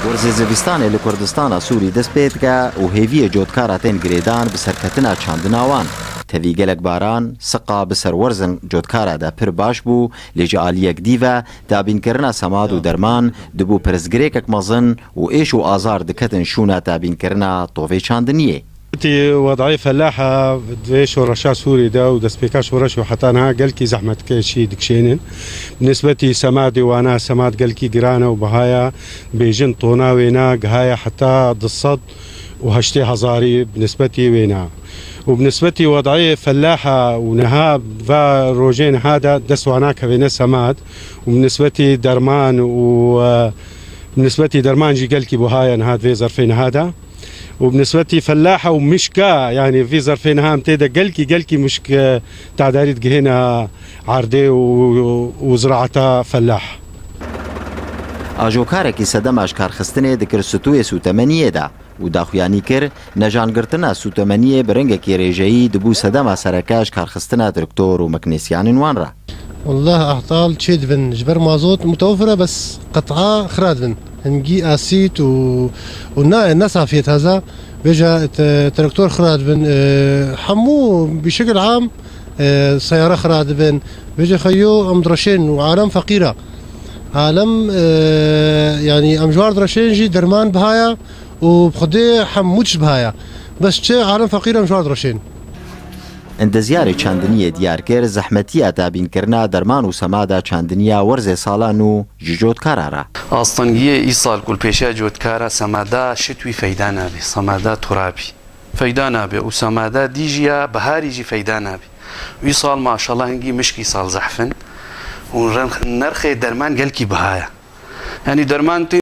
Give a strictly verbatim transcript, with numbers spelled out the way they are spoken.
Werzê zivistanê li Kurdistana Sûrî dest pê dike û hêviyê cotkara tên girêdan bi serketina çandina wan. Tevî gelek baran, siqa bi ser werzin cotkara de pir baş bû, lê ji aliyek dî ve dabînkirina semad û derman dibû pirsgirêkek mezin û êş û azar diketin şûna dabînkirina tovê çandiniyê. Wextî wedayê felaha di vê şoreşa Sûrî de û destpêka şoreş û heta niha gelkî zehmetkêşî dikişênin. Bi nisbetî semadê wana, semad gelkî giran e û bihaya bêjin tona wêna gihaye heta du sed û heştê hezarî bi nisbetî wêna. Û bi nisbetî wedayê felaha û niha va rojê niha de dest wana kevêne semad û bi nisbetî derman û, e, bi nisbetî derman jî gelkî buha ye niha di vê zerfê niha de. Û bi nisbetî felaha û mişka, yanî vî zerfê niha em tê de gelkî, gelkî mişk, e, tedarî digihêne erdê û, û ziraeta felah. Ajokarekî sedema ji karxistinê dikir stûyê sûtemeniyê de û daxuyanî kir, neşangirtina sûtemeniyê bi rengekî rêjeyî dibû sedema sereke ji karxistina traktor û meknîsyanên wan re. Wallah, ahtal çê dibin ji ber mazot mutewfir e, bes qet'a xira dibin. Hingî asît û, û na, ne safiyet heza. Vêca te-, traktor xira dibin, e, hemû bi şekil am, e, seyara xira dibin. Vêca xeyo em direşên û alem feqîr e. Alem, e, yanî em ji war direşên jî derman bihaya û bi xwedê hemû tişt bihaya. Bes çi alem feqîr em ji war direşên. Endezyarê çandiniyê diyar kir, zehmetiya dabînkirina derman û semada çandiniya werzê sala nû ji cotkara re. Astengiyê îsal ku li pêşiya cotkara semada şitwî feyda nabe, semada turabî feyda nabe û semada dî jî ya biharî jî feyda nabe. Îsal maşallah hingî mişk îsal zehf in û ren-, nerxê derman gelkî biha ye. Yanî derman tê